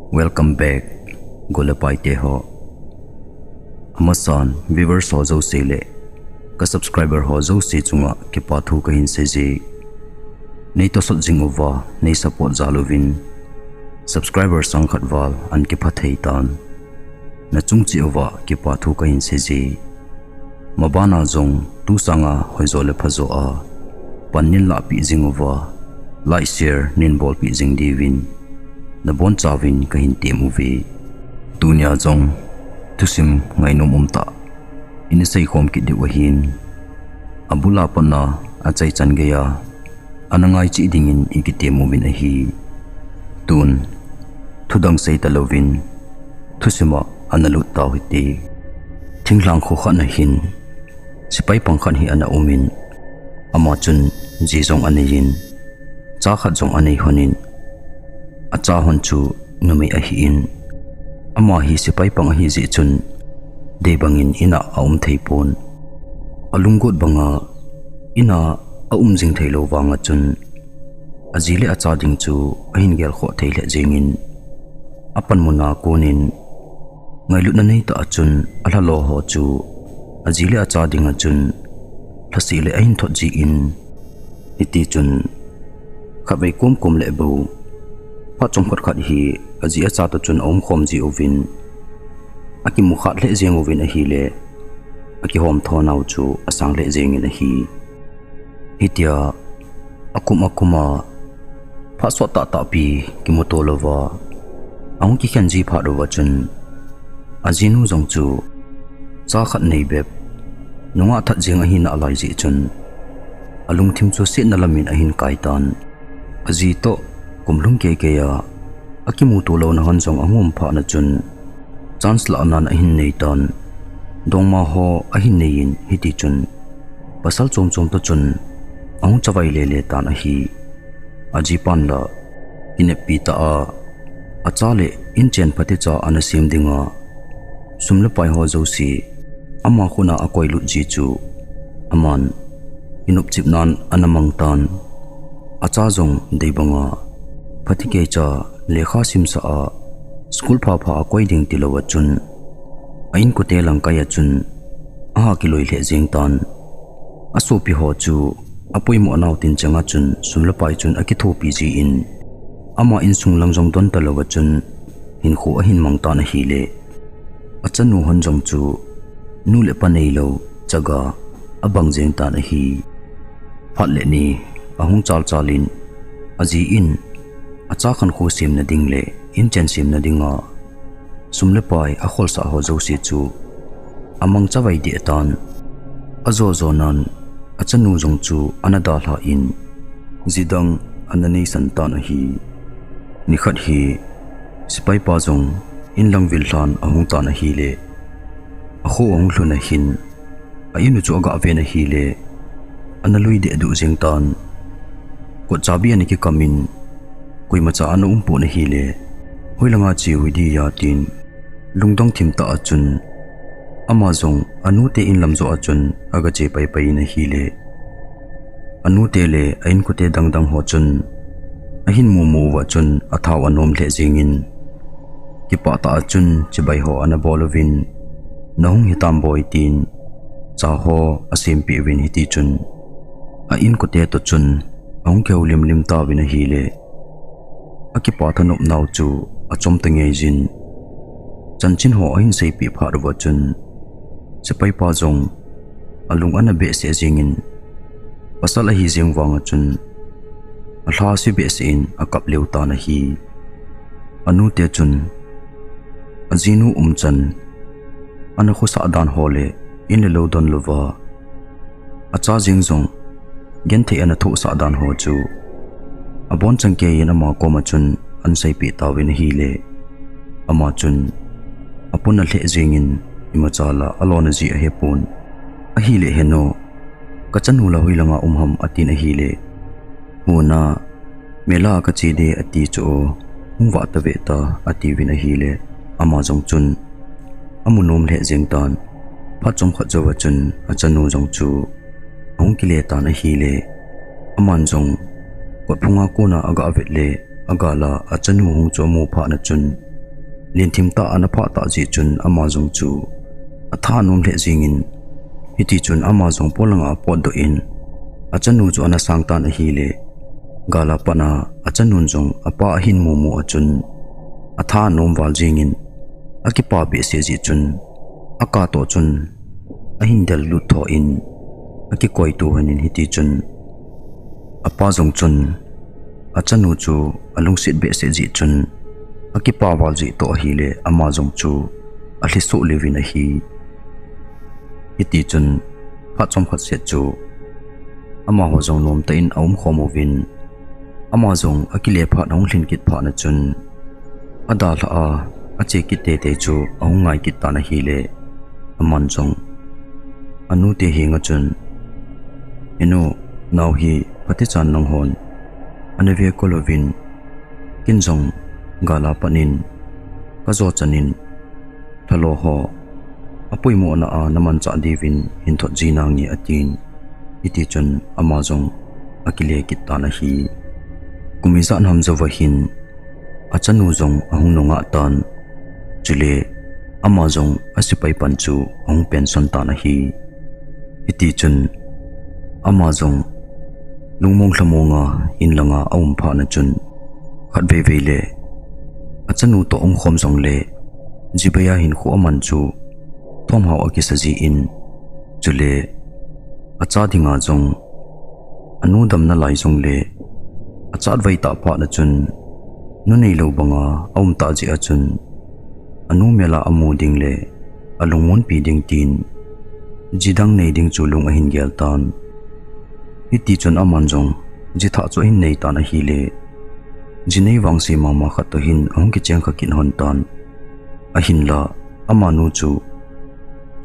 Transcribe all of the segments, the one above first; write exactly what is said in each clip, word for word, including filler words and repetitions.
Welcome back, gol le paite ho. Amasan viewers ho jouse le ka subscriber ho jouse chunga kipa thu kahin seije. Nei tosot jing uva, nei support jal uvin subscriber sang khat val ahin kipha thei tan, nachung cheh uva kipa thu kahin seije. Mabana jong tu sanga hoijo le phajo a pan neilahpeh jing uva, like, share neibolpeh jing diuvin nabonchauvin kahin tem uve. Tunia jong thusim ngainom umtah in iseikhom kit diu ahin, abul a pat a achaichan geiya ana ngaicheh dingin ikitem uvin ahi. Tun thudang sei talouvin thusima ana lut tau hite. Thinglhang kho khat na hin sepai pang khat hi ana umin, ama chun ji jong aneiyin, cha khat jong anei lhonin, acha lhon chu numei ahin, ama hi sepai pang ahijeh chun deibangin in a aum theipon. Alunggot banga in a aum jing theilou vanga chun aji le acha ding chu ahin gelkhoh thei lheh jengin, apanmun a konin ngailutna neitah a chun alhalo ho chu aji le acha dinga chun lhaseh le ahin thot jin, hitichun khatvei komkom le bou phat chomkhat khat hi aji acha toh chun aumkhom jiuvin, akimukhat lheh jeng uvin ahile, akihomtho nau chu asang lheh jengin ahi. Hitia akum akum a phat sot tahtah pi kimuto louva ahung kikhen ji phat uva chun, ajinu jong chu cha khat nei bep nungah that jeng ahi nalai jeh chun, alungthim chu setna lamin ahin kaitan. Aji toh kum lhung keikei a akimuto louna lhon jong ahung um phat na chun, chance lahnan ahin neitan. Dongma ho ahin neiyin, hitichun pasal chomchom toh chun ahung chavai lele tan ahi. Ajipan la kineppi tah a, acha le inchen phatecha ana sem dinga sum le pai ho jouse ama khut a akoilut ji chu aman kinopchipnan ana mangtan. Acha jong deibanga phatecha lekha simsah a school phapha akoi ding tilouva chun, a inkote langkaiya chun aha kiloi lheh jengtan. Asopi ho chu apoimo nau tinchanga chun sum le pai chun akithopi jin, ama insung lang jong don talouva chun hinkho ahin mangtan ahile, achanu lhon jong chu nu le pa neilou chaga abang jengtan ahi. Phat le ni ahung chalchalin, aji in acha khankho semna ding le inchen semna dinga sum le pai akholsah ho jouse chu amang chavai deh tan. Ajo jonan achanu jong chu ana dalhan, jidang ana neisan tan ahi. Nikhat hi sepaipa jong inlang vil lhan ahung tan ahile, akho ahung lhun ahin, a inu chu aga ven ahile, ana lui dehduh jengtan. Kot chabi ana kikamin, koimacha ana umpon ahile, hoilanga cheu hiding ham tin, lungdong thimtah a chun, ama jong anute inlam joh a chun aga che paipai in ahile, anute le a inkote dangdang ho chun ahin mumu uva chun athau anom lheh jengin, kipah tah a chun chibai ho ana bol uvin, nahung hitam boi tin, cha ho asempeh uvin hitichun, a inkote toh chun ahung kihoulimlim tauvin ahile, akipa thanop nau chu achom tangeiyin, chanchin ho ahin seipeh phat uva chun, sepaipa jong alung ana behseh jengin, pasal ahi jeng vanga chun alhase behseh in akap lheh tan ahi. Anute chun ajinu umchan ana khosah dan ho le in le lou donlouva, acha jeng jong genthei ana thohsah dan ho chu abonchan keiyin ama koma chun ahin seipeh tauvin ahile, ama chun apona lheh jengin, imacha la alona ji ahepon. Ahile, Henu, kachanu la hoilanga um ham, atin ahile, Huna, mela kache ding ati chu, hung vah tave ta, atiuvin ahile, ama jong chun amu nom lheh jengtan. Phat chomkhat jouva chun achanu jong chu ahung kile tan ahile, aman jong kotphunga kona aga vet le, agala achanu hung chu amu phat na chun, lenthim tah ana phah tah jeh chun ama jong chu atha anom lheh jingin, hiti chun ama jong polanga apotdoh in, achanu chu ana sang tan ahile, gal a pat a achanun jong apa ahin mumu a chun atha anom val jingin, akipa behseh jeh chun, aka toh chun ahin del lut tho in, akikoi to hon in, hiti chun apa jong chun achanu chu alungset behseh jeh chun, akipa val jeh toh ahile ama jong chu alhi soh lheh uvin ahi. Hiti chun phat chomkhat seh chu amaho jong nomtah in aum khom uvin, ama jong akile phat ahung lhin kit phat na chun, adalhah a, ache kit teitei chu ahung ngai kit tan ahile, aman jong anu te henga chun, "Henu, nao hi phatechan nanghon ana ve kol uvin, ken jong gal a pat in kajo chan in lhalo ho apoimo na a namanchah diuvin hin thot ji nange," atin. Hiti chun ama jong akile kit tan ahi. Kum ijat ham jouva hin achanu jong ahung nungah tan. Chule ama jong asepai pan chu ahung pension tan ahi. Hiti chun ama jong lungmong lhamong a in langa aum phat na chun, khatvei vei le achanu toh um khom jongle, jibei a hinkho aman chu thomhao akisa jin, chule acha dinga jong anu damna lai jongle, achatvei tah phat na chun, nu neilou banga aum tah jeh a chun, anu mel a amu ding le alungmonpi ding tin, ji dang nei ding chu lung ahin gel tan. Hiti chun aman jong ji thah chu ahin nei tan ahile, ji nei vangse mama khat toh hin ahung kicheng kha kit hon tan. Ahinla, amanu chu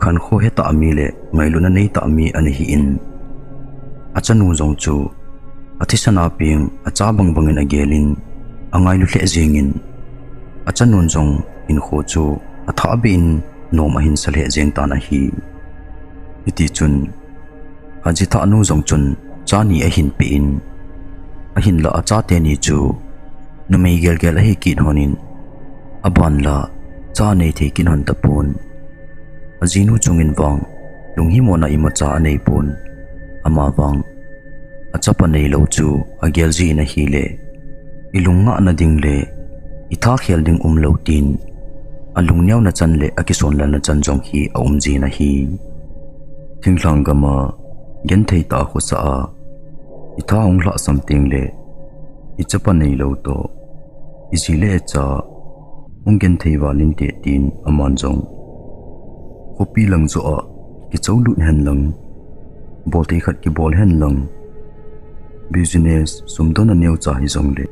khankho he tah mi le ngailutna nei tah mi ana hi in, achanu jong chu athisan a peng acha bang bangin agel in, angailu lheh jengin, achanun jong hinkho chu athah beh in nom ahin sa lheh jeng tan ahi. Hiti chun, aji thah nu jong chun cha ni ahin pe in, ahinla acha teni chu numei gelgel ahi kit hon in, aban la cha anei thei kit hon tapon. Ajinu chungin vang lunghimona imacha anei pon. Amavang achapa neilou chu agel jin ahile, ilung ngahna ding le itha khel ding umlou tin, alung neona chan le akisonlelna chan jong hi aum jin ahi. Thinglhang gam a genthei tah a khosa a itha hung lhahsam teng le, ichapa neilou toh iji le icha hung genthei val inte tin aman jong khopi lang joh a kichou lut hen lang, bol thei khat kibol hen lang, business sumdon a neocha hijongle,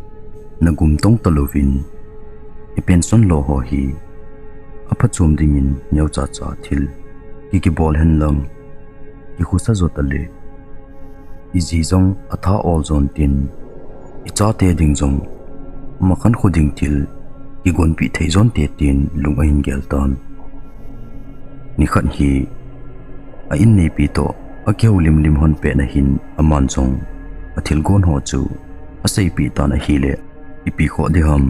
nagum tong talouvin, ipension lou ho hi aphachom dingin neocha cha thil ki kibol hen lang, kikhosa jo tale, iji jong atha ol jon tin, ichate ding jong ama khankho ding thil kigonpeh thei jonte tin lung ahin gel tan. Nikhat hi a-in neipi toh akihoulim lim hon pet na hin aman jong athilgon ho chu aseipeh tan ahile, ipi khoh ding ham,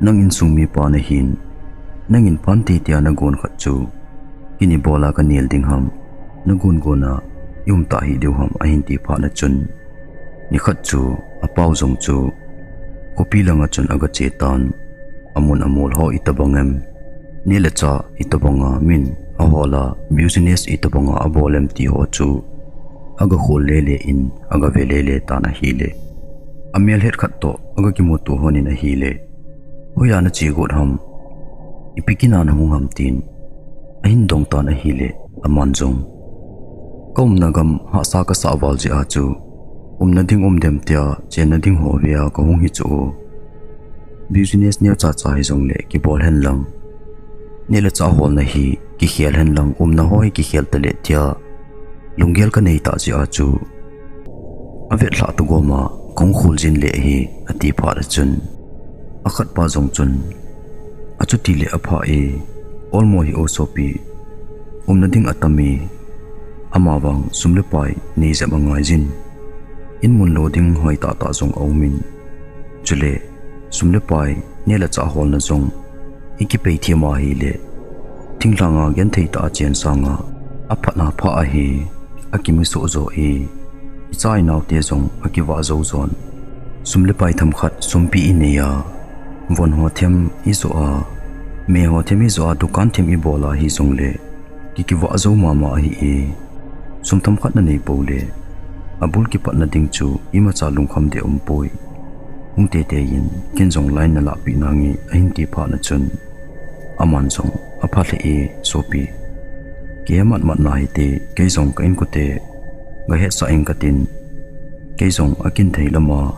nang insung mipa nahin, nangin phante tia nagon khat chu ken ibola kanel ding ham, nagon gon a ium tah hih diu ham, ahin ti phat na chun, nikhat chu apau jong chu khopi langa chun aga che tan. Amun amol ho itobang em, neh le chah itobanga min ahol a, business itobanga abol em ti ho chu aga khol lele in aga ve lele tan ahile, amel het khat toh aga kimuto hon in ahile, hoiya nache got ham, ipi kin a nahung ham tin ahin dong tan ahile, aman jong, kaumna gam hahsa kasah val jeh a chu, umna ding um dem tia chenna ding ho ve a kahung hi chu, business neocha cha hijongle kibol hen lang, neh le chah holna hi kikhel hen lang, umna ho hi kikhel tale tia lunggel kanei tah jeh a chu, avet lhah tagom a kahung khol jin le hi, ati phat a chun, akhatpa jong chun, achuti le apha e, olmo hi o sopi, umna ding atam e, amavang sum le pai nei jep angai jin, in mun lo ding hoi tahtah jong aumin, chule sum le pai neh le chah holna jong Ikipei thim ahile, thinglhang a genthei tah a chen sanga, aphat na pha ahi, akimi soh jo e, icha inaote jong akivah jou jon. Sum le pai themkhat sumpi inei a, von ho them ijo a, me ho them ijo a, dukan them ibol a hijongle, kikivah jou mama ahi e. Sum themkhat nanei pou le, abul kipatna ding chu imacha lungkham deh umpoi. Hung teitei in, ken jong line nalahpeh nange ahin ti phat na chun, aman jong, apha lheh e, sopi. Kihe matmat nahite, kei jong ka inkote gahetsah inge katin, kei jong akin thei lama,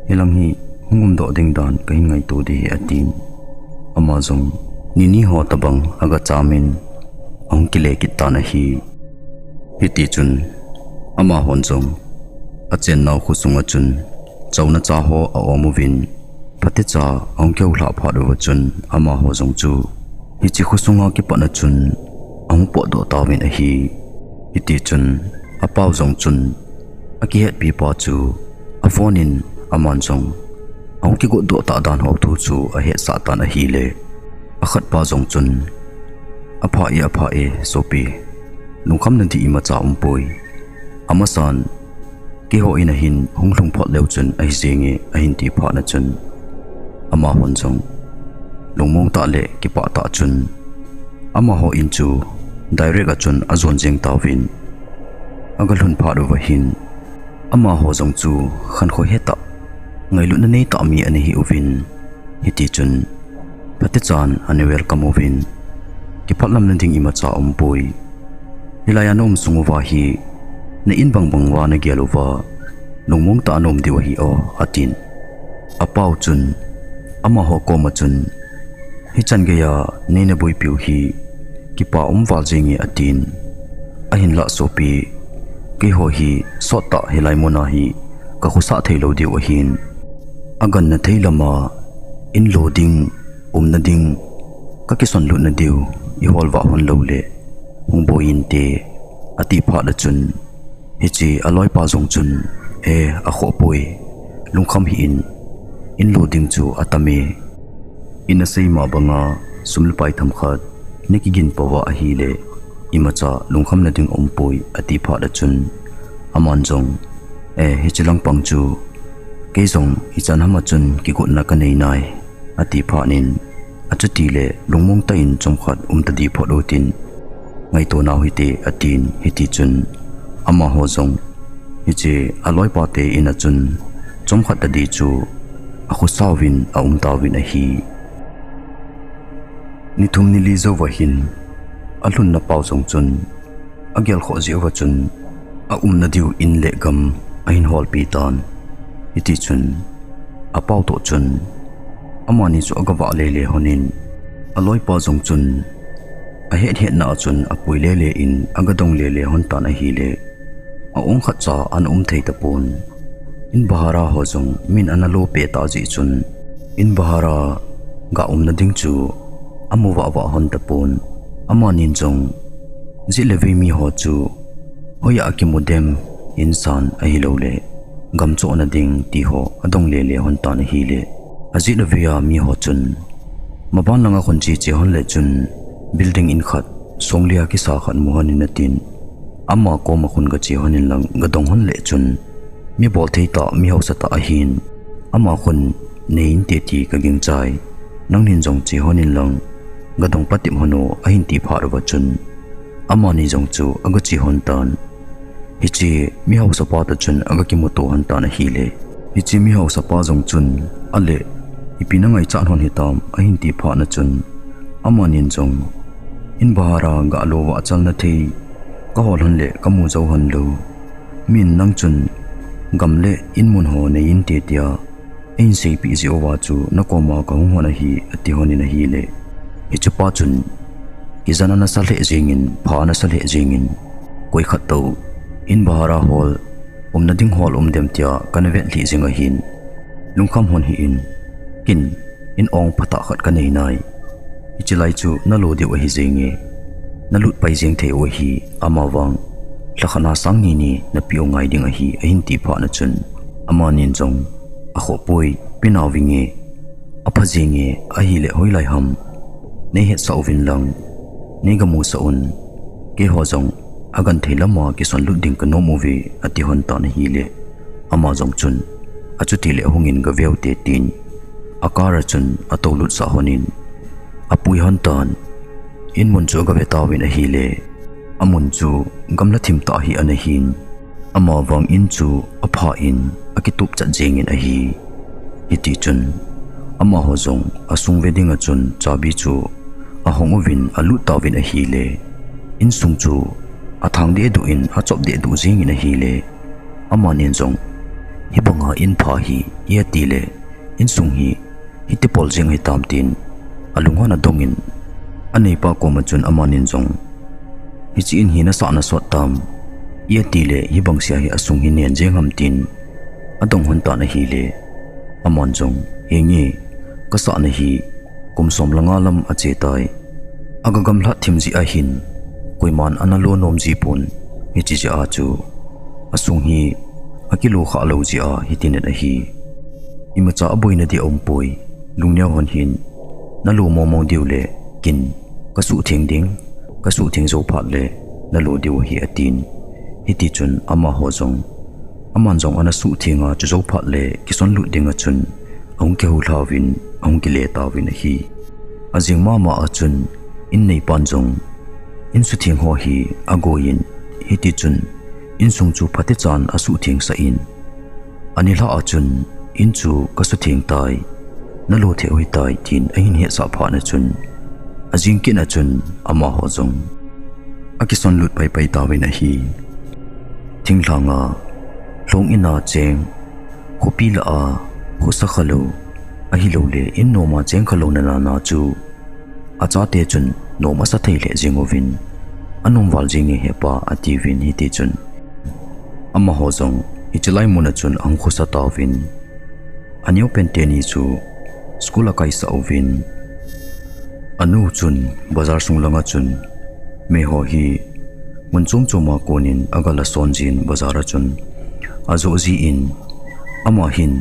hilang hi hung umdoh ding dan kahin ngaito ding ahi atin. Ama jong, nini ho tobang aga chamin, ahung kile kit tan ahi. Hitichun, amahon jong, achennau khosunga chun, chouna cha ho aum uvin, phatecha ahung kihoulhah phat uva chun, amaho jong chu, hiche khosunga kipatna chun, ahung potdoh tauvin ahi. Hitichun, apau jong chun, akihetpipa chu, aphone in aman jong, ahung kigotdoh tah dan ho thu chu ahetsah tan ahile, akhatpa jong chun, apha e, apha e, sopi. Lungkham nading imacha umpoi. Amasan, keiho in ahin hung lhung phot leu chun ahi jenge ahin ti phat na chun, amahon jong, lungmong tah le kipah tah chun, amaho in chu direct a chun ajon jeng tauvin. Aga lhun phat uva hin, amaho jong chu khankho hetah, ngailutna neitah mi ana hi uvin. Hitichun, phatechan ana welcome uvin. Kiphatlam nading imacha umpoi. Hilai a naum sung uva hi, na in bangbang uva nagel uva, lungmong tah a naum diu ahi o, atin. Apau chun, amaho koma chun, hichan geiya neina boipiu hi, kipa um val jenge atin. Ahinlah sopi, keiho hi sottah hilai muna hi kakhosah theilou diu ahin. Aganna thei lama, in lo ding, umna ding, kakisonlutna diu, ihol vah hon lou le, hung boi inte, ati phat a chun, hiche aloipa jong chun, e, akhoh poi, lungkham hih in, in lo ding chu atame. Ina seima banga sum le pai themkhat nakigin pouva ahile, imacha lungkham nading umpoi ati phat a chun, aman jong, e, hiche langpang chu, kei jong ichan hama chun kigotna kanei nai, ati phat in, achuti le lungmong tah in chomkhat umta di phot utin, ngaito nau hite, atin, hitichun, amaho jong, hiche aloipa te in a chun, chomkhat tadi chu, akhosa uvin aum tauvin ahi. Ni thum ni li jouva hin, alhunna pau jong chun, agel khoh jeh uva chun, aumna diu in le gam ahin holpi tan. Hitichun, apau toh chun, amani chu aga vah lele hon in, aloipa jong chun, ahet hetna a chun apui lele in aga dong lele hon tan ahile, aong khatcha ana um thei tapon. In bahara ho jong min ana lo peh ta jeh chun, in bahara ga umna ding chu amu vah vah hon tapon. Amanin jong, jeh le vei mi ho chu, hoiya akimu dem, insan ahilouleh, gam chohna ding ti ho adong lele hon tan ahile, ajeh le veiya mi ho chun, maban langa khun che che hon le chun, building in khat, songlia kisa khat mu hon in atin, ama koma khun gache hon in lang gadong hon le chun, mi bolthei tah, mi haosa tah ahin, ama khun nei inte ti kagingchai, nangnin jong che hon in lang, gadong patep hon o ahin ti phat uva chun, amani jong chu aga che hon tan. Hiche mi haosapa toh chun aga kimuto hon tan ahile, hiche mi haosapa jong chun, ale, ipi nangaichat hon hitam ahin ti phat na chun, amanin jong, in bahara ga lo vahchalna thei kahol hon le kamu jou hon lou, min nang chun, gam le in mun ho nei inte tia, eihin seipeh jeh uva chu nakoma kahung hon ahi, ati hon in ahile, hichepa chun, kijen ana sa lheh jengin, pha ana sa lheh jengin, koi khat toh, in bahara hol, umna ding hol um dem tia kana vet lhih jeng ahin, lungkham hon hih in, ken, in ong phatah khat kanei nai. Hiche lai chu nalo diu ahi jenge, nalut pai jeng thei u ahi, amavang, lhakhat na sang ni ni napeh u ngai ding ahi, ahin ti phat na chun, amanin jong, akhoh poi, pe nau vinge, apha jenge, ahile hoilai ham, Nei hetsah uvin lang, nei gamusah un. Keiho jong agenthei lama kisonlut ding kanom uve, ati lhon tan ahile. Ama jong chun, achuti le hungin gave ute tin, a car a chun atou lutsah lhonin, apui lhon tan. In mun chu agave tauvin ahile, amun chu gamla thim tah hi ana hin, ama vang in chu apha in akitup chat jengin ahi. Hiti chun, amaho jong asung ve dinga chun chabi chu ahong uvin alut tauvin ahile, insung chu athang dehduh in achop dehduh jengin ahile, amanin jong, hibanga in pha hi, iti le, insung hi, hiti pol jeng hitam tin, alung hon adongin, aneipa koma chun amanin jong, hiche in hi nasah nasot tam, iti le, hibang sea hi asung hi nen jeng ham tin, adong lhon tan ahile, aman jong, henge, kasahna hi, kum som le nga lam ache tai. Aga gamlhat thim jeh ahin, koiman ana lo nom ji pon, hiche jeh a chu, asung hi, akilo khah lou jeh a, hiti neh ahi. Imacha aboina ding aumpoi, lungneo lhon hih in, nalo mong mong diu le, ken, kasuhtheng ding, kasuhtheng jou phat le, nalo diu ahi atin. Hiti chun amaho jong, aman jong ana suhtheng a chu jou phat le kisonlut dinga chun, ahung kihou lhauvin, ahung kile tauvin ahi. Ajing mama a chun, in neipan jong, in sutheng ho hi agoiyin, hiti chun, insung chu phatechan asuhthengsah in, anilhah a chun, in chu kasutheng tai, nalo thei u ahitai tin ahin hetsah phat na chun, ajing kit na chun amaho jong akisonlut paipai tauvin ahi. Thinglhang a, lhong in a cheng, khopi lah a, khosa khalou, ahilouleh in nom a cheng khalou nana chu, achate chun nom asa thei lheh jeng uvin, anom val jenge hepa atiuvin hiti chun, amaho jong hiche lai mun a chun ahung khosa tauvin, aneopen teni chu school akaisah uvin, anu chun bazar sung langa chun meiho hi mun chom chom a konin agala son jin bazar a chun ajoh jin, ama hin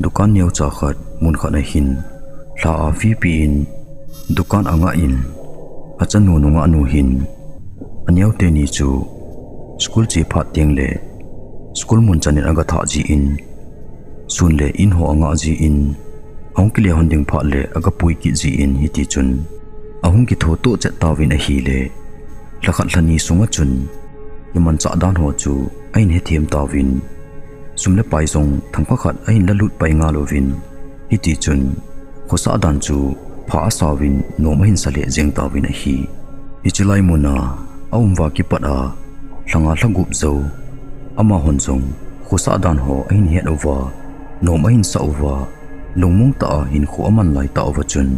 dukan neocha khat mun khat a hin lha afipi in dukan angah in, achanu nungah nu hin aneo teni chu school che phat tengle school mun chanin agathah jin, sun le in ho angah jin, ahung kile lhon ding phat le agapui kit jin hiti chun, ahung kitho toh chet tauvin ahile, lhakhat lhani sunga chun, kimanchah dan ho chu ahin hethem tauvin, sum le pai jong thangkhat khat ahin lalut pai ngal uvin, hiti chun, khosah dan chu pha asauvin nom ahin sa lheh jeng tauvin ahi. Hiche lai mun a aum uva kipat a, lha nga lha gup jou, amahon jong khosah dan ho ahin het uva, nom ahin sah uva, lungmong tah a hinkho aman lai tah uva chun,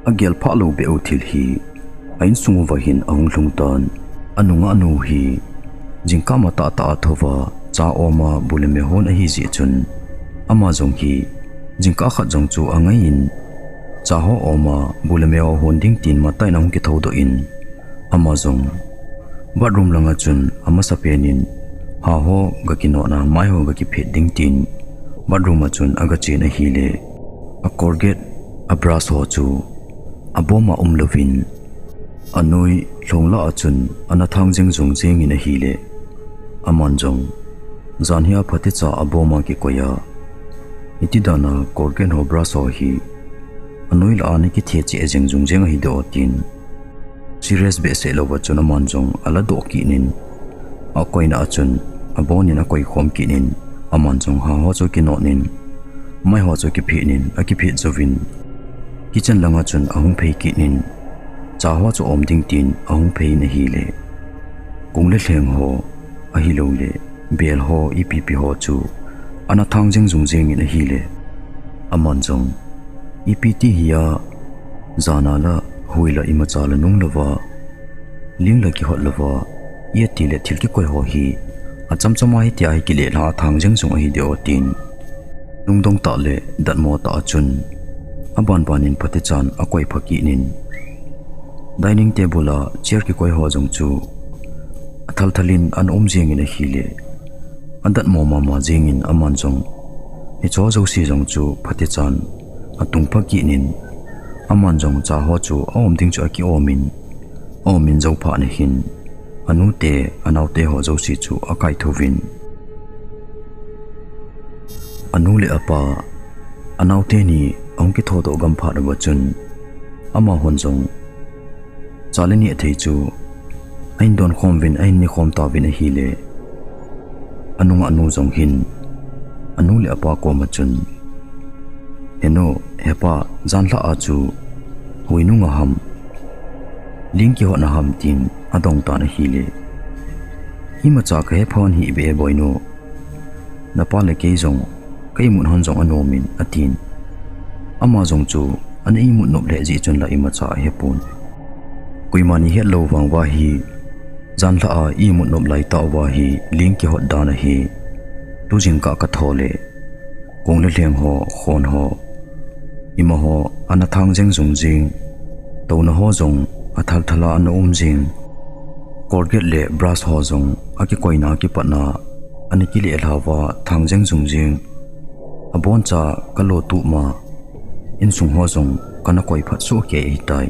agel phah lou beh u thil hi a insung uva hin ahung lhung tan. Anungah nu hi jingkah matah tah a thouva cha oma bu le me hon ahi jeh chun, ama jong hi jingkah khat jong chu angaiyin, cha ho oma bu le me ho hon ding tin matah in ahung kithoudoh in, ama jong bathroom langa chun amasapen in, ha ho gakinot a, mai ho gakiphet ding tin bathroom a chun agachen ahile, a Colgate, a brush ho chu abom a umlouvin, anoi lhong lah a chun ana thang jeng jong jengin ahile, aman jong, jan hi a phatecha abom a kikoi a, hiti dan a Colgate ho brush ho hi anoi lah a nakithe cheh jeng jong jeng ahi deh o tin, serious behseh louva chun aman jong aladoh kit in, akoina a chun abonin akoi khom kit in, aman jong ha ho chu akinot in, mai ho chu akiphet in, akiphet jouvin, kitchen langa chun ahung phei kit in, cha ho chu aom ding tin ahung phei in ahile, kung le lheng ho, ahilouleh bel ho, ipi pi ho chu ana thang jeng jong jengin ahile, aman jong, ipi ti hi a, jan a la hui la imacha la nung louva, ling la kihot louva, iti le thil kikoi ho hi achamcham a hitia hi kile lha a thang jeng jong ahi deh o tin, lungdong tah le datmo tah a chun, abanban in phatechan akoi pha kit in, dining table a chair kikoi ho jong chu athal thal in ana um jengin ahile, adatmo mama jengin aman jong hicheho jouse jong chu phatechan atung pha kit in, Aman jong cha ho chu aum ding chu akium in, aum in jou phat nahin, anute, anaote ho jouse chu akaithou vin. Anu le apa, anaote ni ahung kithodoh gam phat uva chun, amahon jong cha le neh thei chu ahin donkhom vin, ahin nekhom tauvin ahile, anungah nu jong hin anu le apa koma chun, "Henu, hepa, janlhah a chu hui nunga ham, ling kihotna ham?" tin adong tan ahile, "Imacha kahe phon hih beh e boinu, napa le kei jong ka imut hon jong anom in," atin. Ama jong chu ana imut nop lheh jeh chun la imacha ahepon. Koiman ihet lou vang uva hi, janlhah a imut nop laitah uva hi ling kihot dan ahi. Tujingkah kathou le, kong le lheng ho, khon ho, ima ho ana thang jeng jung jing, touna ho jong athal thal a ana um jing, Colgate le brush ho jong akikoina akipatna ana kileh lha uva thang jeng jung jing. Aboncha kalo tup ma, insung ho jong kana koi phat soh kei ahitai,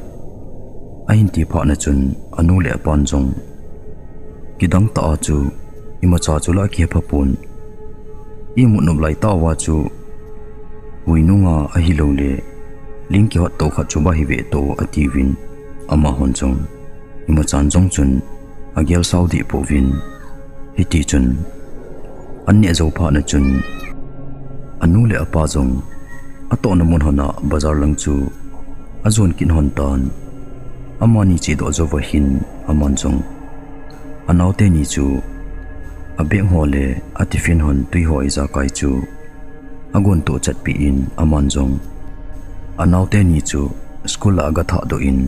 ahin ti phat na chun anu le apan jong kidang tah a chu imacha chu la kihe phapon. Imut nop laitah uva chu hui nunga ahilou le ling kihot tou khat chu ba hi ve tou atiuvin, amahon jong imachan jong chun agel sao deh pouvin. Hiti chun an neh jou phat na chun anu le apa jong atohna mun hon a bazar lang chu ajon kit hon tan. Amani chedoh jou va hin aman jong anaote ni chu abag ho le atiffin hon tui ho ijakai chu agon toh chatpeh in aman jong anaote ni chu school a agathah doh in,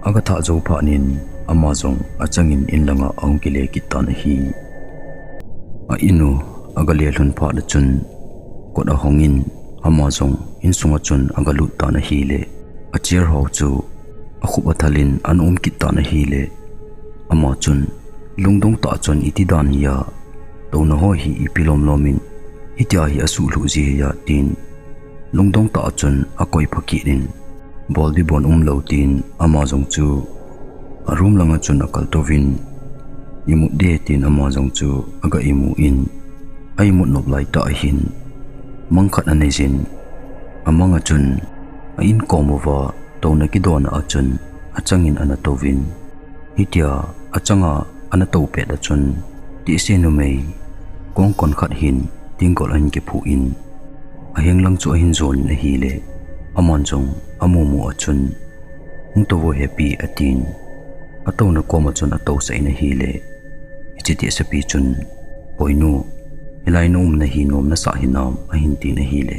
agathah jou phat nin ama jong achangin in langa ahung kile kit tan ahi. A in u agale lhun phat a chun kot ahong in ama jong insunga chun agalut tan ahile, achair ho chu akhup athal in ana um kit tan ahile, ama chun lungdong tah chun iti dan hia, touna ho hi ipi lom lom in hitia hi asuh lhuh ji hia tin lungdong tah chun akoi pha kit in, bol ding bon umlou tin ama jong chu a room langa chun akal touvin, imut de tin ama jong chu aga imu in, a imut nop laitah ahin mang khat anei jin, amang a chun a inkom uva touna kidona a chun achangin ana touvin. Hitia achanga ana tou pet a chun, tehse numei kongkon khat hin tinggol ahin kiphu in, aheng lang chu ahin jon in ahile, aman jong amu mu a chun, "Hung tou vo Happy," atin. Atouna koma chun atousah in ahile, hiche tehsepi chun, "Boinu, hilai naumna hi nom nasah hinam?" ahin tin ahile,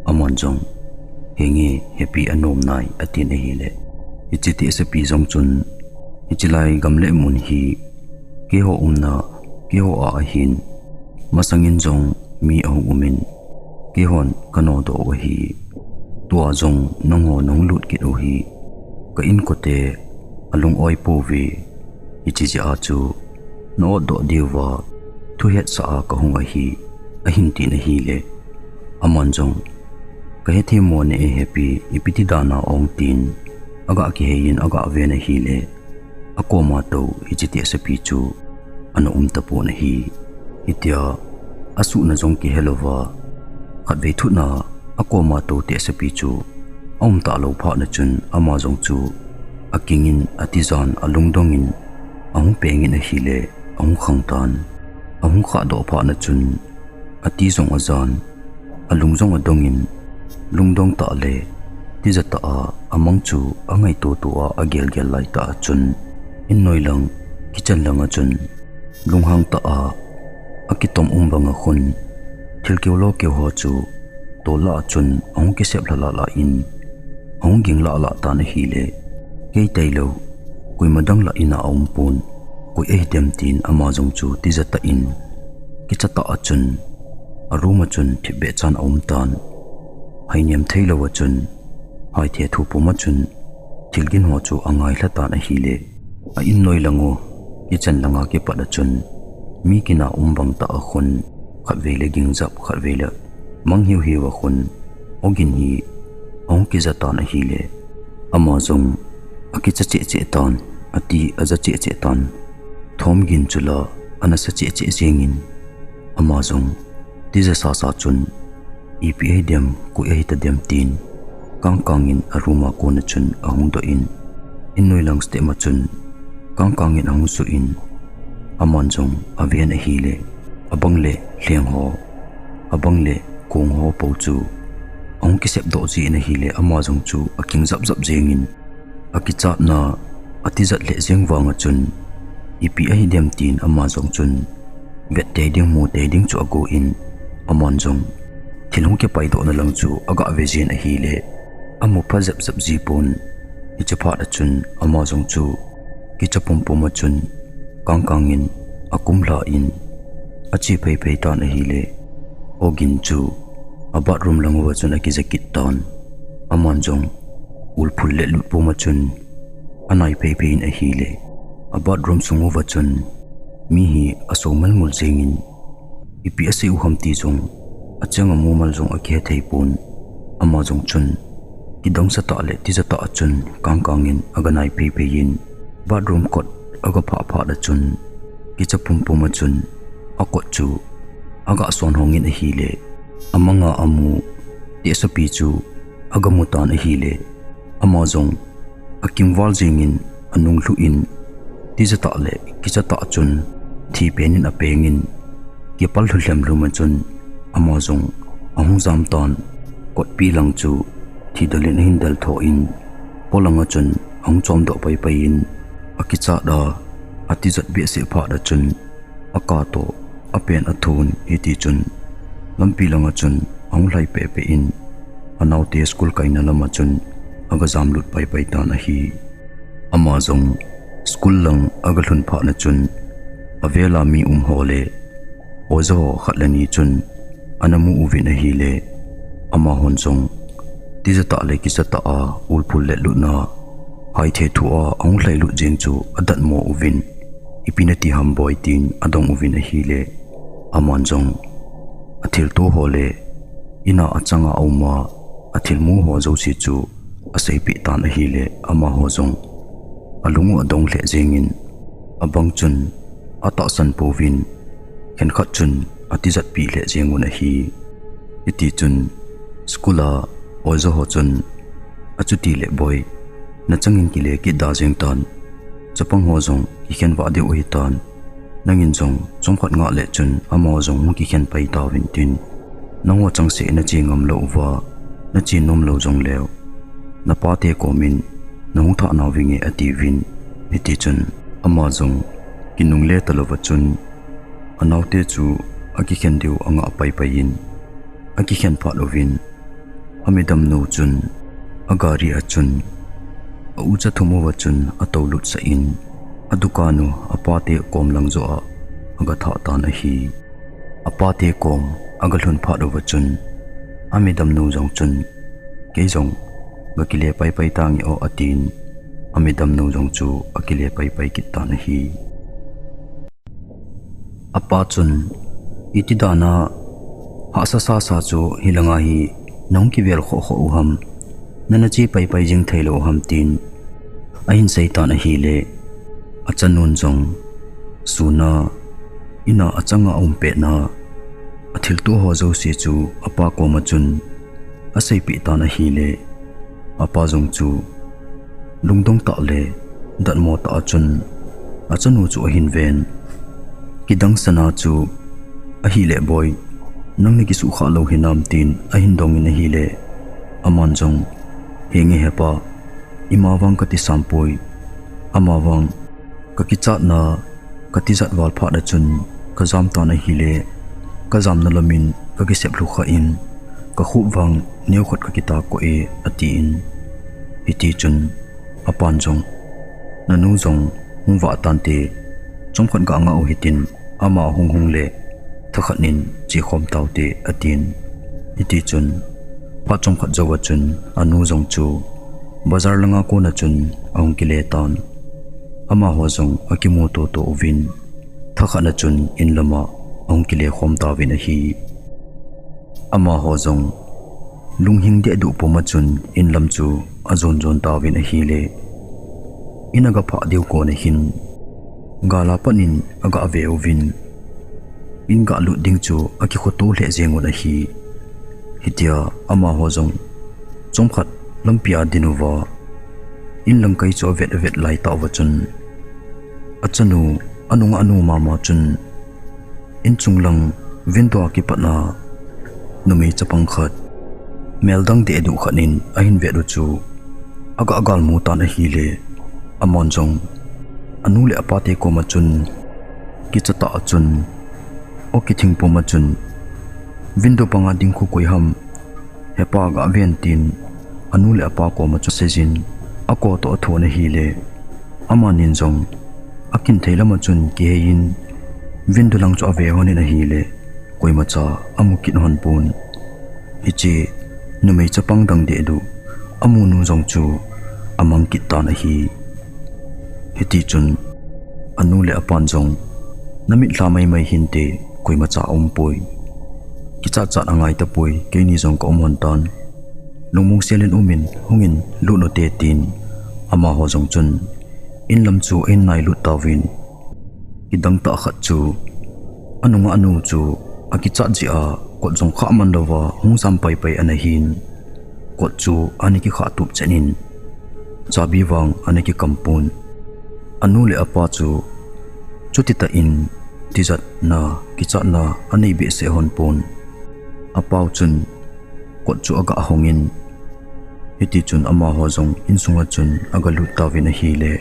aman jong, "Henge, Happy anom nai," atin ahile, hiche tehsepi jong chun, "Hiche lai gam le mun hi keiho umna, keiho a ahin, masangin jong mi ahung um in, keihon kanodoh u ahi. Tua jong nangho nahung lut kit u hi ka inkote alung-oi pouve, hiche jeh a chu na-otdoh diuva thuhetsah a kahung ahi," ahin tin ahile, aman jong, "Kahethei mong e Happy, ipi ti dan a ong?" tin aga kihei in aga ven ahile, akoma tou hiche tehsepi chu ana um tapon ahi. Hitia asuhna jong kihelouva, khatvei thutna akoma tou tehsepi chu aum talou phat na chun ama jong chu akingin, atijan, alungdong in ahung peng in ahile, ahung khang tan. Ahung khahdoh phat na chun ati jong ajan, alung jong adong in, lungdong tah le tija tah a amang chu angaito to a, agelgel laitah a chun, in noilang kitchen langa chun lunghang tah a akitom um banga khun, thil keu lo keu ho chu tol lah a chun ahung kisep lhalhah lah in, ahung ging lahlah tan ahile, kei tailou koima dang lah in a aumpon, koi ahidem tin ama jong chu tija tah in, kicha tah a chun, a room a chun thipbeh chan aum tan. Hainiam theilou a chun, haithe thu pum a chun, thilgin ho chu angailha tan ahile, a in noilang u kitchen langa kipat a chun, mi kina um bang tah a khun, khatvei le gingjap, khatvei le mang hiuhiu a khun, ogin hi ahung kija tan ahile, ama jong akicha cheh cheh tan, ati aja cheh cheh tan. Thomgin chu la anasa cheh cheh jengin, ama jong tija sasa chun, ipi ahi dem, koi ahi ta dem tin, kangkangin a room a kona chun ahung doh in, in noilang step ma chun kangkangin ahung suh in, aman jong aven ahile, abang le lheng ho, abang le kong ho po chu ahung kisep doh jin ahile, ama jong chu aking jap jap jengin, akichatna atijat lheh jeng vanga chun, ipi ahi dem tin ama jong chun vet tei ding, mu tei ding chu agon, aman jong thil hung kipaidohna lang chu aga ve jin ahile, amu pha jep jep ji pon. Hiche phat a chun ama jong chu kicha pumpum a chun kangkangin akum lha in ache phei phei tan ahile, ogin chu a bathroom lang uva chun akija kit tan. Aman jong ulphul le lut pum a chun anai phei phei in ahile, a bathroom sung uva chun mi hi aso mal mul jengin, ipi asei u ham ti jong achang a mumal jong akihe thei pon. Ama jong chun kidang sa tah le tija tah a chun kangkangin aga nai phei phei in, bathroom kot aga phah phat a chun kicha pumpum a chun a kot chu aga son hongin ahile, amanga amu tehsapi chu aga mu tan ahile, ama jong akingval jengin anung lhu in, tija tah le kicha tah chun thi penin apengin, kipal lhu lhem lhum a chun ama jong ahung jam tan. Kotpi lang chu thi dalin ahin dal tho in, polanga chun ahung chom doh pai pai in, akichat a atijat behseh phat a chun, aka toh apen athun, hiti chun lampi langa chun ahung lhai peh peh in, anaote school kaina lama chun aga jam lut pai pai tan ahi. Ama jong school lang aga lhun phat na chun, avela mi um ho le oja ho khat le ni chun ana mu uvin ahile, amahon jong tija tah le kicha tah a ulphul le lutna haithe thu a ahung lhai lut jeng chu adatmo uvin, ipi nati ham boi tin adong uvin ahile, aman jong athilto ho le ina achanga auma athilmu ho jouse chu aseipeh tan ahile, amaho jong alung u adong lheh jengin, abang chun atahsan pouvin, khenkhat chun atijatpi lheh jengun ahi. Hiti chun school a oja ho chun, achuti le boi, nachangin kile kit da jeng tan, chapang ho jong kikhen vah diu ahi tan, nangin jong chomkhat ngah le chun amaho jong hung kikhen pai tauvin tin, nangho changseh nache ngam lou uva, nache nom lou jongleu, napate komin nahung thah nauvinge atiuvin. Hiti chun ama jong kinungle talouva chun, anaote chu akikhen diu angah pai pai in, akikhen phat uvin, amidamnu chun agari a chun a ucha thum uva chun atou lutsah in, adukan u apate kom lang joh a aga thah tan ahi. Apate kom aga lhun phat uva chun, amidamnu jong chun, kei jong gakile pai pai tange o atin, amidamnu jong chu akile pai pai kit tan ahi. Apa chun, iti dana hahsa sasa chu hilanga hi nahung kivel khoh khoh u ham, nana che pai pai jing theilou u ham tin ahin sei tan ahile, achanun jong suna ina achanga aum petna athilto ho jouse chu apa koma chun aseipeh tan ahile, apa jong chu lungdong tah le datmo tah a chun achanu chu ahin ven. Kidang sana chu ahile boi, nang nakisuhkhah lou hinam tin ahin dongin ahile, aman jong, henge hepa, ima vang kati sampoi, ama vang kakichatna katijat val phat a chun kajam tan ahile, kajamna lamin kakisep lhu khah in, kakhup vang neokhat kakita koh e atin. Hiti chun apan jong, nanu jong hung vah tante, chomkhat ga ngah u hitin, ama hung hung le thakhat nin chekhom taute atin. Hiti chun phat chomkhat jouva chun anu jong chu bazar langa kona chun ahung kile tan. Amaho jong akimu toto uvin, thakhat na chun in lama ahung kile khom tauvin ahi. Amaho jong lunghing dehduh puma chun in lam chu ajon jon tauvin ahile, in aga phah diu kon ahin, gal a pat in aga ve uvin, in ga lut ding chu akikhoto lheh jeng un ahi. Hitia amaho jong chomkhat lampi a adin uva, in langkai chu avet avet lai tah uva chun, achanu, anunga nu mama chun, in chung lang window a kipat a numei chapang khat mel dang dehduh khat in ahin vet u chu aga galmu tan ahile, aman jong anu le apa te koma chun kicha tah a chun, o kithing puma chun, window panga ding khu koi ham, hepa ga ven tin, anu le apa koma chu seijin, ako toh athon ahile, amanin jong akin thei lama chun kihei in, window lang chu ave hon in ahile, koimacha amu kit hon pon. Hiche numei chapang dang dehduh amu nu jong chu amang kit tan ahi. Hiti chun anu le apan jong, namit lha maimai hinte, koimacha aumpoi. Kichat chat angai tapoi, keini jong ka um hon tan. Lungmong sel in um in, hung in lut u te tin, amaho jong chun in lam chu ahin nai lut tauvin. Kidang tah khat chu, anunga nu chu akichat jeh a kot jong khah man louva hung jam paipai ana hin, kot chu ana kikhah tup chet in, chabi vang ana kikam pon. Anu le apa chu chuti tah in tijatna, kichatna anei behseh hon pon. Apau chun kot chu aga hong in, hiti chun amaho jong insunga chun aga lut tauvin ahile,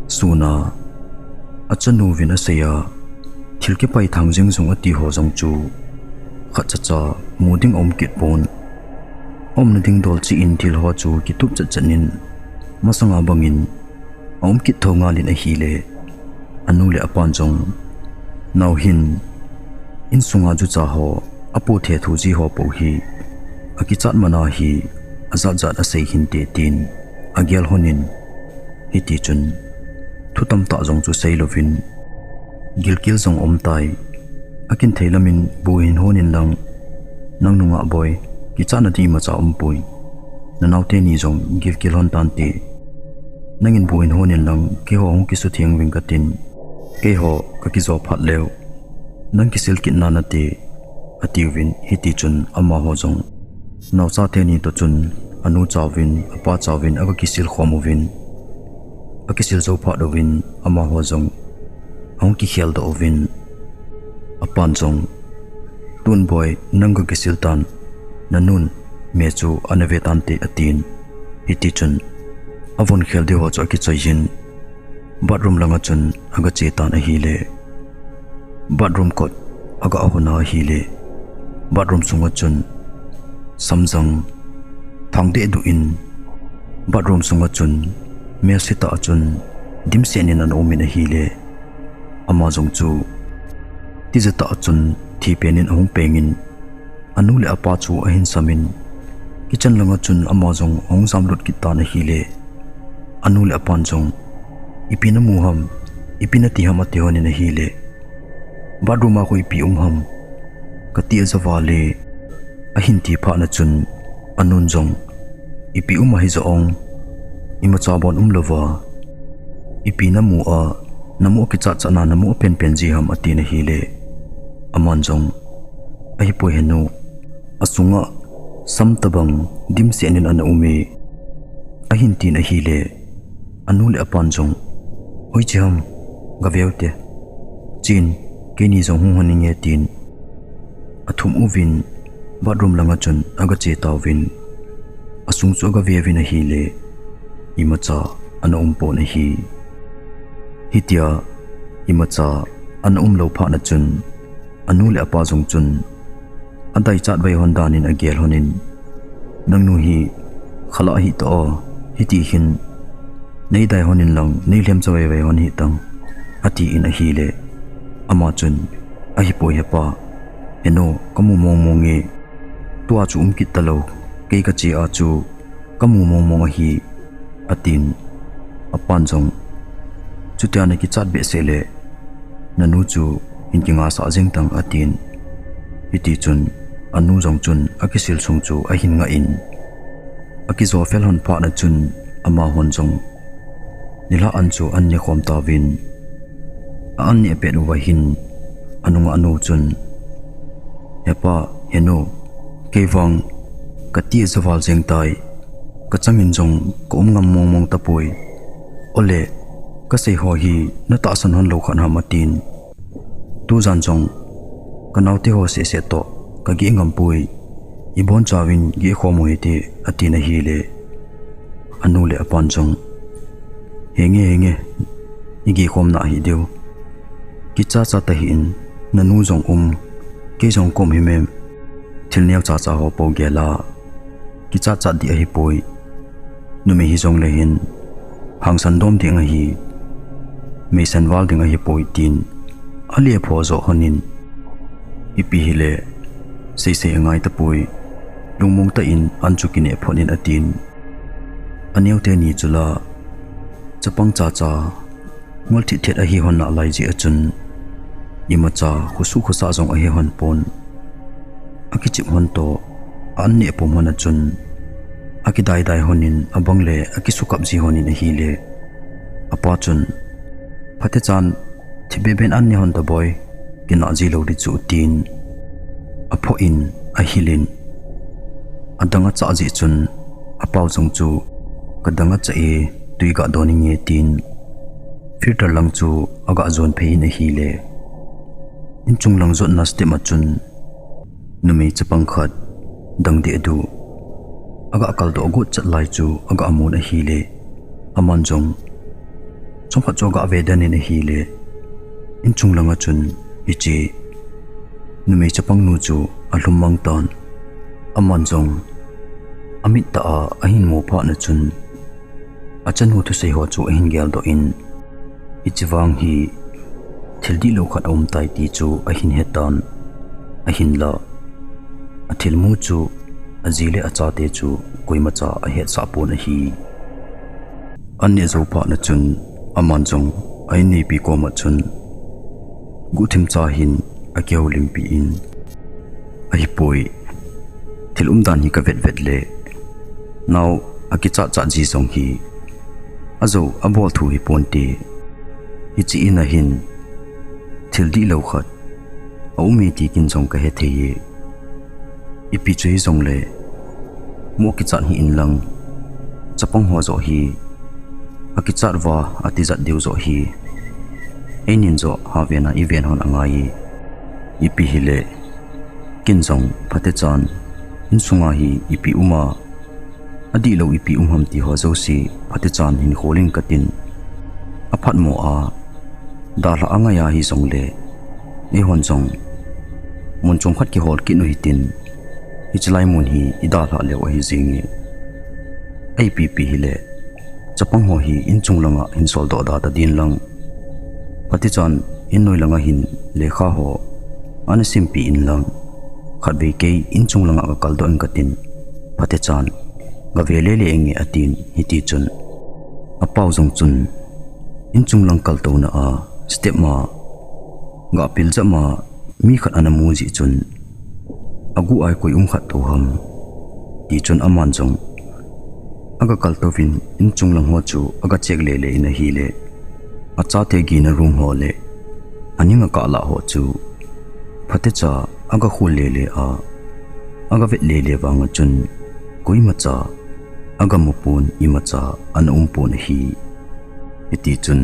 sun a achanu vin asei a, thil kipai thang jing jong ati ho jong chu khatcha cha mu ding aum kit pon. Aumna ding dol cheh in thil ho chu kitup chet chet in, masanga bangin aum kit tho ngal in ahile, anu le apan jong, nao hin insunga jucha ho, apo thethu ji ho po hi akichat man ahi, ajat jat asei hinte tin agel hon in, hiti chun thu tamtah jong chu sei louvin, gilkel jong aum tai. Akin thei lamin bu hin hon in lang, nang nungah boi, kichatna ding imacha umpoi. Nanao teni jong gilkel hon tante. Nangin bu hin hon in lang, keiho hung kisutheng uving katin, keiho kakijo phat leu nang kisil kit nanate, atiuvin, hiti chun amaho jong naocha teni toh chun anu cha uvin, apa cha uvin aga kisil khom uvin, akisil jou phat uvin, amaho jong ahung kikhel doh uvin, apan jong, tun boi, nang kakisil tan, nanun me chu ana ve tante, atin. Hiti chun avon khel ding ho chu akichoi jin, bathroom langa chun aga che tan ahile, bathroom kot aga hon ahile, bathroom sunga chun samjang thang dehduh in, bathroom sunga chun melse tah a chun dimset in ana um in ahile, ama jong chu tijat tah a chun thipen in ahung peng in, anu le apa chu ahin sam in, kitchen langa chun ama jong ahung jam lut kit tan ahile, anu le apan jong, ipi namu ham, ipi nati ham, ati hon in ahile, bathroom a khu ipi um ham, kati aja vale, ahin ti phat na chun, anun jong, ipi um ahi jong, imacha bon um louva, ipi namu a, namu kichat chat na, namu penpen ji ham, atin ahile, aman jong, ahipoi henu, asunga sam tabang dimset in ana um e, ahin tin ahile, anu le apan jong, hoiche ham, gaveu te, chen, keini jong hung hon inge, tin athum uvin, bathroom langa chun aga che tauvin, asung chu aga ve uvin ahile, imacha ana um pon ahi. Hitia imacha ana um lou phat na chun, anu le apa jong chun, adaichat vai hon dan in agel hon in, nangnu hi khalah hih tan, hiti hin neidai hon in lang, neilhem cha vai vai hon hih tan, ati in ahile, ama chun, ahipoi hepa, henu, kamu mong mong e, tua chu um kit talou, kei kache a chu kamu mong mong ahi, atin, apan jong, chutia nakichat behseh le, nanu chu hin kingasah jeng tan, atin. Hiti chun, anu jong chun akisil sung chu ahin ngah in, akijo fel hon phat na chun amahon jong nilhah an chu an ne khom tauvin, a an ne pet uva hin anunga anu chun, "Hepa, henu, kei vang kati ajaval jeng tai, kachangin jong ka um ngam mong mong tapoi. Ole, kasei ho hi natahsan hon lou khat ham," atin. "Tujan jong kanaote ho seh seh toh kageh ngam poi, ibon chauvin geh khom u hite," atin ahile, anu le apan jong, "Henge, henge, igeh khom nahi diu. Kicha cha tahih in, nanu jong um, kei jong ka um himem. Thil neo cha cha ho po gel a kicha cha ding ahipoi. Numei hijongle hin hangsan dom ding ahi, meisan val ding ahipoi," tin ale pho jo hon in, "Ipi hile, sei sei angai tapoi, lungmong tah in an chu kine phot in," atin. Aneo teni chu la chapang cha cha ngol thit thit ahi hon nalai jeh a chun, imacha khosuh khosa jong ahe hon pon. Akichim hon toh, a an ne pum hon a chun, akidai dai hon in, abang le akisukap ji hon in ahile, apa chun, "Phatechan, thipbeh beh in an ne hon ta boi, kinah ji lou ding chu," tin aphoh in ahil in, adang achah jeh chun, apau jong chu, "Kadang achah e, tui gah don inge," tin filter lang chu agah jon phei in ahile, inchung lang jotna step a chun, numei chapang khat dang deh duh agah kaldoh got chat lai chu agah mun ahile, aman jong chomkhat chu agah ve den in ahile, inchung lang a chun hiche numei chapang nu chu alhum mang tan. Aman jong amit tah a ahin mu phat na chun, achanu thusei ho chu ahin geldoh in, "Hiche vang hi thil dihlou khat aum tai," ti chu ahin he tan. Ahinla, athilmu chu aji le achate chu koimacha ahetsah pon ahi. An ne jou phat na chun, aman jong a inneipi koma chun guhthim cha hin akihoulimpi in, "Ahipoi, thil umdan hi kavet vet le, nao akichat chat ji jong hi ajou abol thu hi ponte. Hiche in a hin thil dihlou khat aum e ti ken jong kahe thei e. Ipi chu hijongle, mo kichat hih in lang, chapang ho joh hi akichat uva atijat diu joh hi, einin joh ha ven a iven hon angai e. Ipi hile, ken jong phatechan insunga hi ipi um a, adihlou ipi um ham ti ho jouse phatechan hin khol inge katin, aphatmo a dalhah angai a hijongle, eihon jong mun chom khat kihol kit u hitin, hiche lai mun hi idalhah leu ahi jenge. Ipi pi hile, chapang ho hi inchung langa hin soldoh da ta din lang, phatechan innoi langa hin lekha ho ana simpi in lang, khatvei kei inchung langa kakaldoh inge katin, phatechan gave lele inge," atin. Hiti chun apau jong chun inchung lang kaltouna a step ma gah pil jep ma mi khat ana mu jeh chun, aguh a koi um khat tou ham ti chun aman jong aga kaltouvin inchung lang ho chu aga check lele in ahile, achate gina room ho le aning a kah lah ho chu phatecha aga khol lele a, aga vet lele vang a chun koimacha aga mu pon, imacha ana um pon ahi. Hiti chun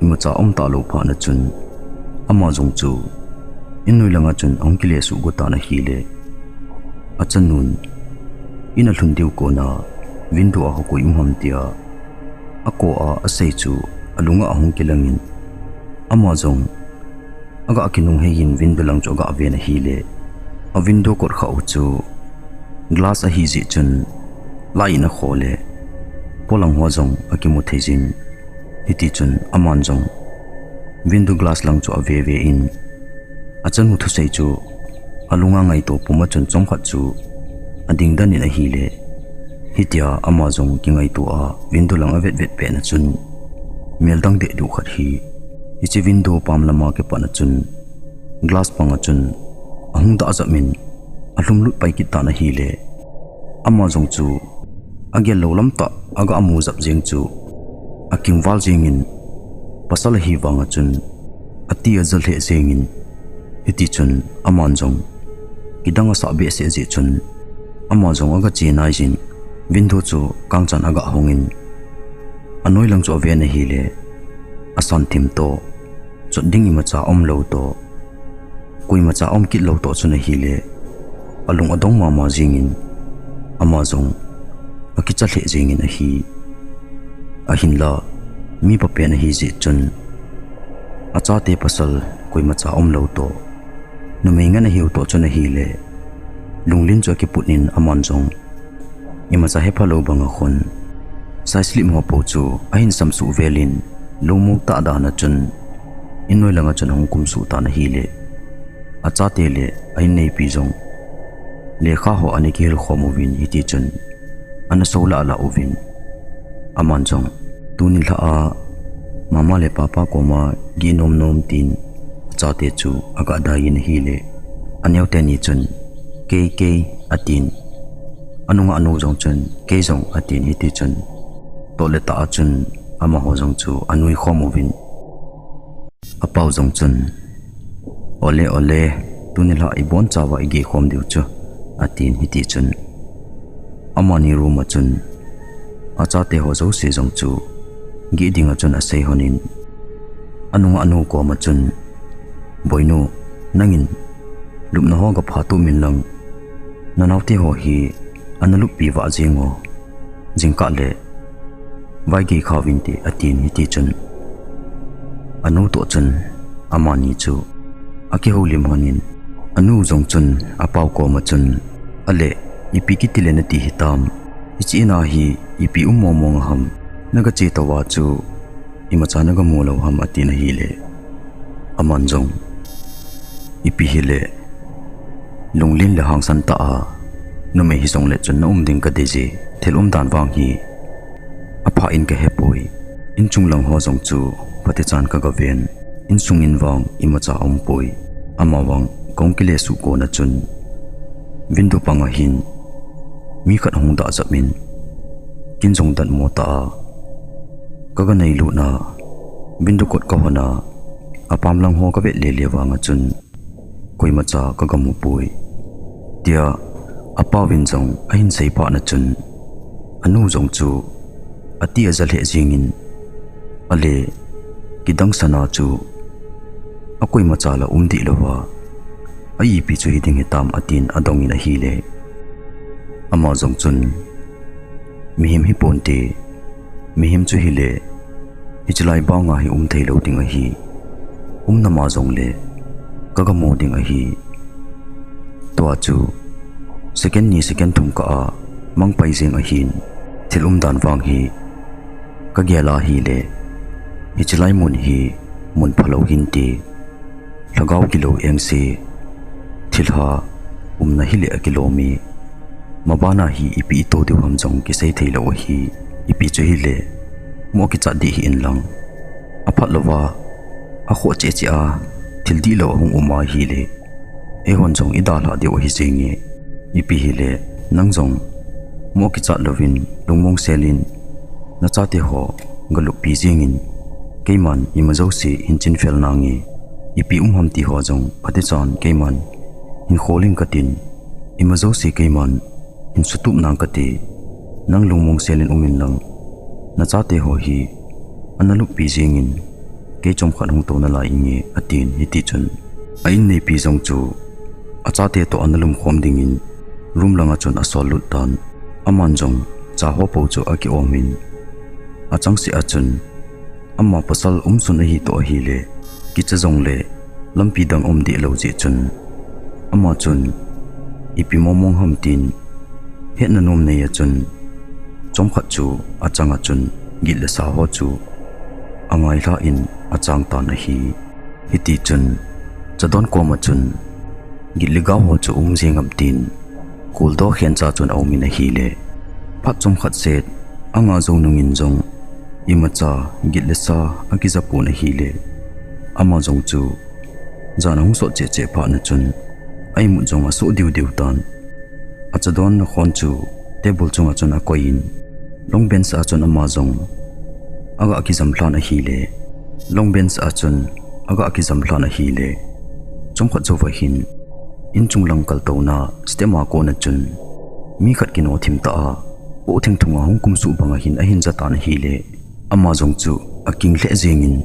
imacha um talou phat na chun ama jong chu innoi langa chun ahung kile suh got tan ahile, achanun in alhun diu kona window a koi um ham tia ako a asei chu alunga ahung kilangin, ama jong aga kinungheiyin window lang chu aga ven ahile, a window kot khat u chu glass ahi jeh chun light in akho le polang ho jong akimu thei jin. Hiti chun aman jong window glass lang chu ave ve in, achanu thusei chu alunga ngaito pum a chun chomkhat chu ading den in ahile, hitia ama jong kingaito a window lang avet vet pet na chun, mel dang deh duh khat hi hiche window pam lama kipat na chun glass panga chun ahung dah jep in, alhumlut pai kit tan ahile, ama jong chu agel lou lam tah aga mu jap jeng chu akingval jengin, pasal ahi vang a chun ati aja lheh jengin, hiti chun aman jong kidang asah behseh jeh chun ama jong aga che nai jin, window chu kangchan aga hongin, anoi lang chu aven ahile, asan thim toh, chot ding imacha aum lou toh, koimacha aum kit lou toh chun ahile, alung adong mama jengin, ama jong akicha lheh jengin ahi. Ahinla, mi phapen ahi jeh chun, achate pasal koimacha aum lou toh, numei ngen ahiu toh chun ahile, lunglen chu akiput in aman jong imacha hepha lou banga khun, side slip ho po chu ahin samsuh velin, lungmong tah dan a chun, innoi langa chun ahung kumsuh tan ahile, achate le a inneipi jong lekha ho ana kihil khom uvin, hiti chun ana so lah lah uvin, aman jong tuni lha a mama le papa koma geh nom nom tin achate chu aga dai in ahile, aneo teni chun, "Kei, kei," atin, anunga anu jong chun, "Kei jong," atin, hiti chun tohle tah a chun amaho jong chu anui khom uvin, apau jong chun, "Ole, ole, tuni lha ibon chauva igeh khom diu chu," atin, hiti chun amani room a chun achate ho jouse jong chu geh dinga chun asei honin, anunga anu koma chun, "Boinu, nangin lupna ho gapha tumin lang, nanaote ho hi ana luppi vah jeng o, jingkah le vaigei khauvinte," atin, hiti chun anu toh chun amani chu akihoulim honin, anu jong chun apau koma chun, "Ale, ipi kiti le nati hitam, hiche in a hi ipi um mong mong a ham, naga che touva chu imacha naga mu lou ham," atin ahile, aman jong, "Ipi hile, lunglen le hangsan tah a numei hijongle chun na um ding kadei je, thil umdan vang hi apha in kahepoi, inchung lang ho jong chu phatechan kagaven, insung in vang imacha aumpoi, amavang kahung kile suh kona chun window panga hin mi khat ahung dah jap in, kin jong datmo tah a kaga neilutna, window kot kahon a, apam lang ho kavet lele vanga chun koimacha kaga mupoi," tia apauvin jong ahin sei phatna chun, anu jong chu ati aja lheh jengin, "Ale, kidang sana chu akoimacha la um deh louva, a ipi chu hiding hitam," atin adongin ahile, ama jong chun, "Mihem hiponte, mihem chu hile, hichelai banga hi um theilou ding ahi, umna ma jongle kaga mu ding ahi. Tua chu second ni second thum kah a mang pai jeng ahin, thil umdan vang hi kagel a hile, hichelai mun hi mun phalou hinte, lhagao kilou engse, thilha umna hile akilom e, mabana hi ipi ito diu ham jong kisei theilou ahi, ipi chu hile, mo kichat deh hih in lang, aphat louva akhoh cheh cheh a thil dihlou ahung um ahile, eihon jong idalhah diu ahi jenge, ipi hile, nang jong mo kichat louvin lungmong selin nachate ho galuppi jengin, keiman ima jouse hin chinfel nange, ipi um ham ti ho jong phatechan keiman hin khol ing katin, ima jouse keiman hin sutup nang kate, nang lungmong selin um in lang, nachate ho hi ana luppi jengin, kei chomkhat hung tou nalai inge," atin, hiti chun a inneipi jong chu achate toh ana lumkhom dingin room langa chun asol lut tan, aman jong cha ho po chu akiom in, achangseh a chun ama pasal umsun ahi toh ahile, kicha jongle lampi dang um deh lou jeh chun, ama chun ipi mong mong ham tin hetna nom nei a chun, chomkhat chu achanga chun git le sa ho chu angailhah in achang tan ahi. Hiti chun chadon koma chun git le gao ho chu um jeng am tin, koldo khencha chun aumin ahile, phat chomkhat set anga jou nungin jong imacha git le sa akija pon ahile, ama jong chu jan ahung sot cheh cheh phatna chun a imut jong asoh diu diu tan. Acha donna khon chu table chunga chun akoiyin, long bench a chun ama jong aga kijam lhan ahile, long bench a chun aga kijam lhan ahile, chomkhat jouva hin inchung lang kaltouna step a kona chun mi khat kino thim tah a poh thengthung a hung kumsuh banga hin ahin jatan ahile, ama jong chu aking lheh jengin,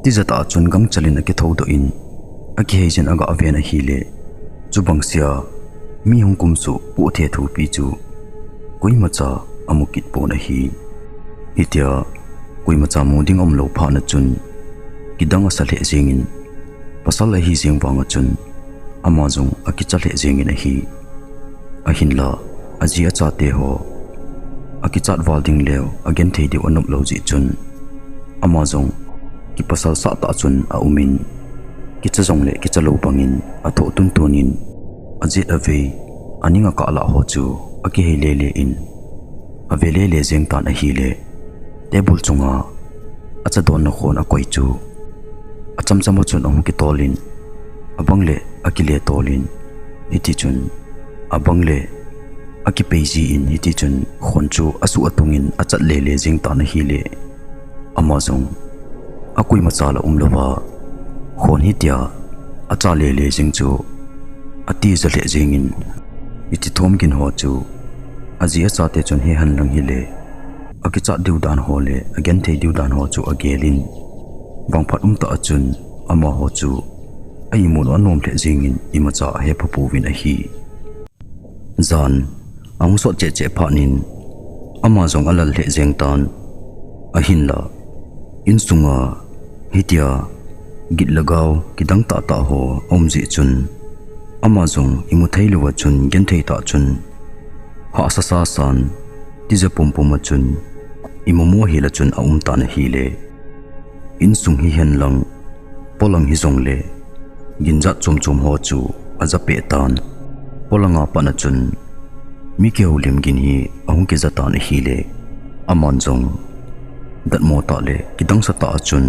tijat a chun gangchal in akithoudoh in, akihei jin aga ven ahile, chubang sea mi hung kumsuh poh thethupi chu koimacha amu kit pon ahi. Hitia koimacha mu ding aumlou phat na chun kidang asa lheh jengin, pasal ahi jeng vanga chun ama jong akicha lheh jengin ahi. Ahinla aji achate ho akichat val ding leu agenthei diu anop lou jeh chun, ama jong kipasal sah tah chun aumin, kicha jongle kichalou bangin athoh tuntunin, ajet avei, aning akah lah ho chu akihei lele in, ave lele jeng tan ahile, table chunga acha donna khon akoi chu achamcham a chun ahung kitolin, abangle akile tolin, hitichun abangle akipei jin, hitichun khon chu asuh atungin achat lele jeng tan ahile, ama jong akoimacha la umlouva khon hitia acha lele jeng chu atija lheh jengin, hiche thom gin ho chu aji achate chun hehenlang hile, akichat diu dan ho le agenthei diu dan ho chu agelin, vangphat umtah a chun amaho chu a imut u anom lheh jengin imacha ahepha pouvin ahi. Jan ahung sot cheh cheh phatnin ama jong alal lheh jeng tan, ahinla insunga hitia git le gao kidang tahtah ho aum jeh chun, ama jong imu theilouva chun genthei tah chun hahsa sasan, tija pumpum a chun imu mo hel a chun aum tan ahile, insung hihenlang, polang hijongle ginjat chom chom ho chu ajapeh tan. Polanga patna chun mi kihoulim gin hi ahung kija tan ahile, aman jong datmo tah le kidangsa tah a chun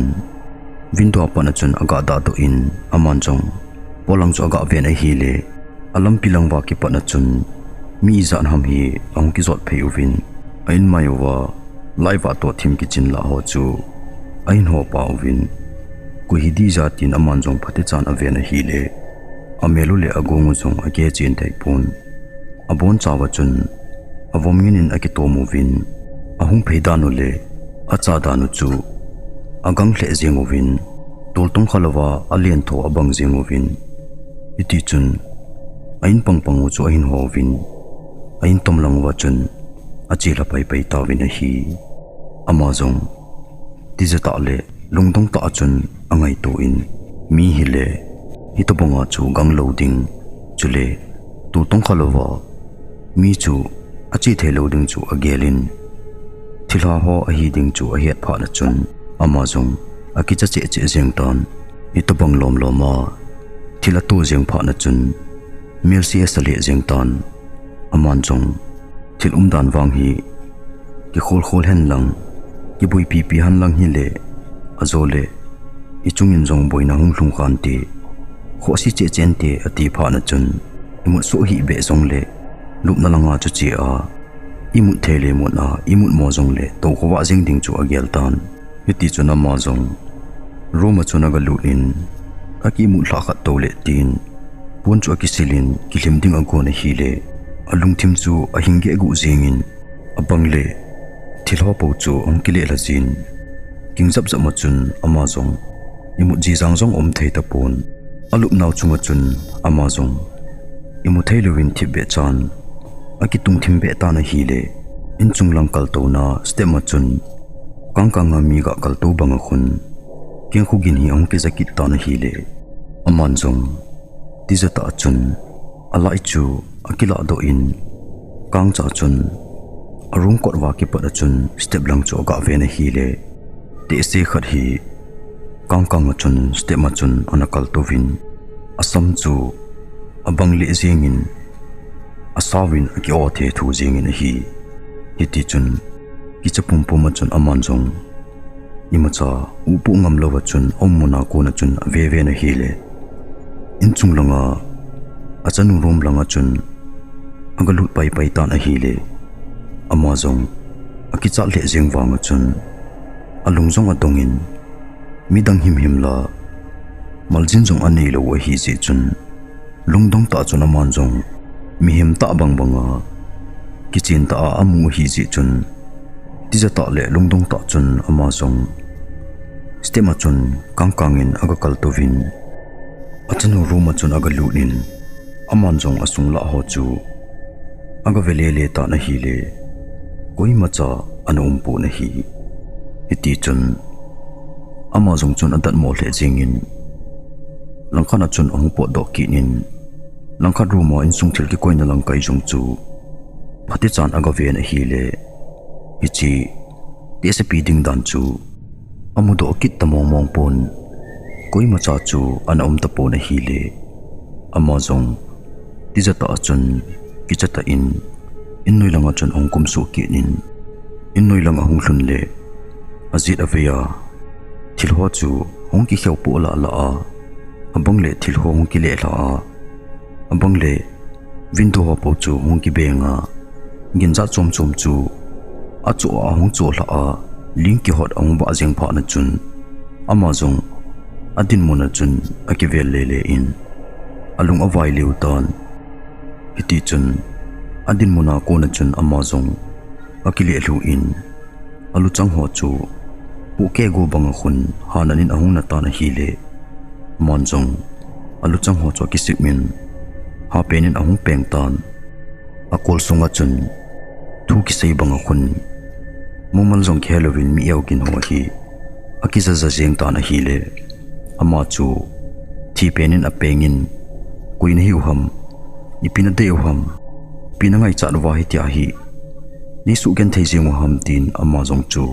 window a patna chun aga dahdoh in, aman jong polang chu aga ven ahile, alampi langva kipatna chun mi ijat ham hi ahung kijot phei uvin, a inmai uva light vah toh thim kichin lah ho chu ahin hopa uvin, koi hi dija tin aman jong phatechan aven ahile, amel u le agong u jong akihechin theipon. Abonchauva chun avom nginin akitom uvin, ahung phei dan u le acha dan u chu agang lheh jeng uvin, toltong khalouva alentho abang jeng uvin, hitichun a in pangpang u chu ahin ho uvin, a in tomlang uva chun achela paipai tauvin ahi. Ama jong tija tah le lungdong tah a chun angaito in, mi hile hitobanga chu ganglou ding, chule toltong khalouva mi chu ache theilou ding chu agelin, thilha ho ahi ding chu ahet phatna chun ama jong akicha cheh cheh jeng tan. Hitobang lomlom a thil ato jeng phatna chun melse asa lheh jeng tan. Aman jong thil umdan vang hi kikhol khol henlang, kiboipipi henlang hile, ajole ichungin jong boina hung lhung khante, khohse cheh cheh inte ati phatna chun, imut soh hih beh jongle lupna langa chu che a, imut thei le mut a, imut mo jongle toukhovah jeng ding chu agel tan. Hitichun ama jong room a chun agalut in, akimut lhah khat toule tin, pon chu akisil in kilhim ding agon ahile, alungthim chu ahing gehguh jengin, abangle thil ho pou chu ahung kilelha jin, king japjap ma chun ama jong imut jijang jong aum thei tapon. Alupnau chunga chun ama jong imu theilouvin thipbeh chan akitung thim beh tan ahile, inchung lang kaltouna step ma chun kangkanga mi ga kaltou banga khun kengkhu gin hi ahung kija kit tan ahile, aman jong tija tah a chun alight chu akilahdoh in, kangcha chun a room kot uva kipat a chun step lang chu aga ven ahile, tehse khat hi kangkang a chun step ma chun ana kaltouvin, asam chu abang leh jengin, asauvin aki-o thethu jengin ahi. Hitichun kicha pumpum a chun aman jong imacha upoh ngam louva chun aum muna kona chun aveven ahile, inchung langa achanu room langa chun aga lut paipai tan ahile, ama jong akichat lheh jeng vanga chun alung jong adongin, midang himhim la maljin jong aneilou ahi jeh chun, lungdong tah chun aman jong mihem tah bangbanga kichen tah a amu ahi jeh chun, tija tah le lungdong tah chun ama jong step a chun kangkangin aga kaltouvin, achanu room a chun aga lutin, aman jong asung lah ho chu aga velele tan ahile, koimacha ana umpon ahi. Hitichun ama jong chun adatmo lheh jengin, langkhat a chun ahung potdoh kit in, langkhat room a insung thil kikoina lamkai jong chu phatechan aga ven ahile, hiche tehsepi ding dan chu amudoh kit ta mongmong pon, koimacha chu ana um tapon ahile, ama jong tija tah a chun kicha tah in, innoi langa chun ahung kumsuh kit in, innoi lang ahung lhun le, ajet avei a, thilho chu hung kikheupoh lahlah a, abangle thilho hung kilelha a, abangle window ho po chu hung kibenga, ginjat chomchom chu achoh a ahung choh lhah a, ling kihot ahung vah jeng phatna chun, ama jong adinmun a chun akivel lele in, alung availeu tan. Hitichun, adinmun a kona chun ama jong akilelhu in, aluchang ho chu pohkeh go banga khun hananin ahung natan ahile, aman jong aluchang ho chu akisip in, hapen in ahung peng tan. Akol sunga chun thu kisei banga khun mumal jong kihelouvin mi eogin ho hi akijaja jeng tan ahile, ama chu thipen in apengin, koi nahiu ham, ipi nadei u ham, ipi nangaichat uva hitia hi neisuh genthei jeng u ham tin ama jong chu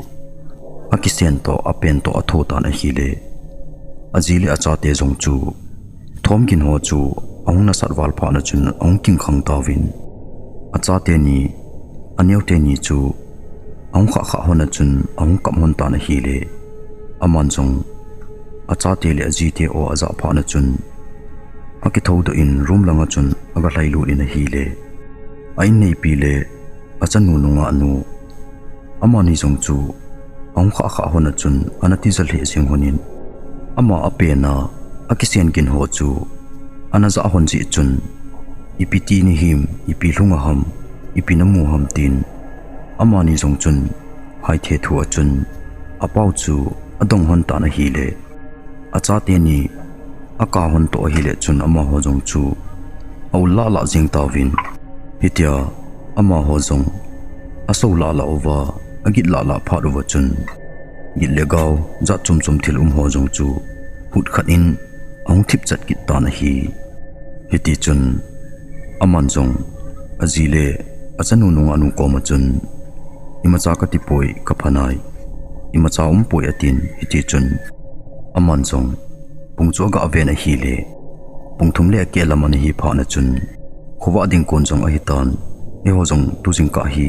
akisen toh apen toh atho tan ahile, aji le achate jong chu thomgin ho chu ahung nasat val phatna chun ahung kingkhang tauvin, achate ni, aneo teni chu ahung khahkhah hon a chun ahung kap hon tan ahile, aman jong achate le ajite o ajah phatna chun akithoudoh in room langa chun aga lhailut in ahile, a inneipi le achanu nungah nu, amani jong chu ahung khahkhah hon a chun ana tija lheh jeng honin, ama apen a akisen gin ho chu ana jah hon jeh chun, ipi ti nahim, ipi lhunga ham, ipi namu ham tin, amani jong chun haithe thu a chun apao chu adong hon tan ahile, achate ni akah hon toh ahile chun amaho jong chu aul lahlah jeng tauvin, hitia amaho jong aso lahlah uva, agit lahlah phat uva chun, git le gao jat chomchom thil um ho jong chu hutkhat in ahung thipchat kit tan ahi. Hitichun, aman jong aji le achanu nungah nu koma chun, imacha katipoi, kaphanai, imacha umpoi atin, hitichun, aman jong pung chu aga ven ahile, pung thum le akeh lam ana hi phatna chun, khovah ding kon jong ahitan, eiho jong tujingkah hi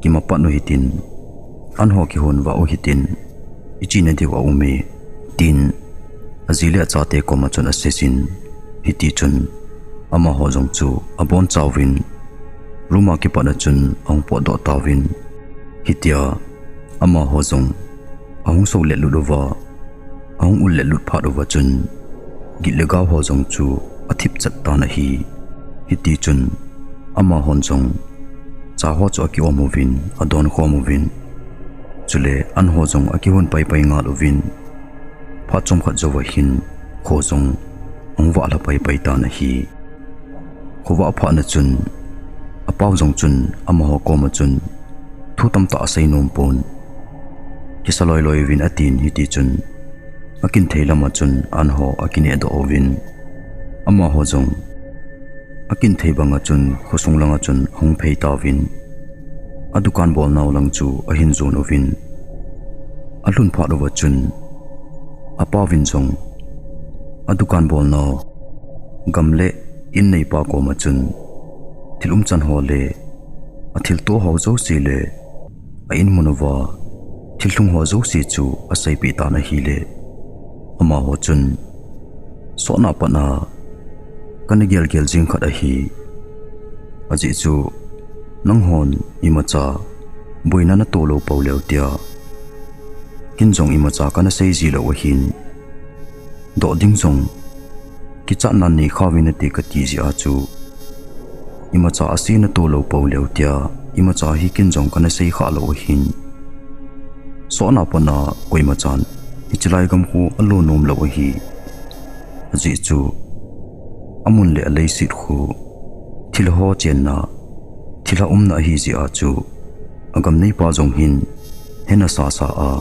kimapat u hitin, an ho kihon vah u hitin, ichena diu aume, tin aji le achate koma chun aseijin, hitichun, amaho jong chu abonchauvin, room a kipatna chun ahung potdoh tauvin, hitia amaho jong ahung so letlut uva, ahung ul letlut phat uva chun, git le gao ho jong chu athipchat tan ahi. Hitichun, amahon jong cha ho chu akiom uvin, adonkhom uvin, chule an ho jong akihon paipai ngal uvin, phat chomkhat jouva hin kho jong ahung vahlha paipai tan ahi. Khovah phatna chun, apao jong chun amaho koma chun thu tamtah asei nompon, kisa loiloi uvin atin, hitichun, akinthei lama chun an ho akinehdoh uvin, amaho jong akinthei banga chun khosung langa chun ahung phei tauvin, adukan bolnau lang chu ahin jon uvin, alhun phat uva chun, apaovin jong adukan bolnau gam le in neipa koma chun thil umchan ho le athilto ho jouse le a inmun uva thil lhung ho jouse chu aseipeh tan ahile, amaho chun sotna patna kana gelgel jing khat ahi. Ajeh chu, nanghon imacha boina natoh lou pou leu tia, ken jong imacha kana sei ji lou ahin. Doh ding jong kichatna nei kha uvin nate kati jeh a chu, imacha ase natoh lou pou leu tia, imacha hi ken jong kana sei kha lou ahin. Sotna pana koimachan hiche lai gam khu alo nom lou ahi. Ajeh chu, amun le aleiset khu thilha ho chenna, thilha umna ahi jeh a chu, agam neipa jong hin hena sasa a,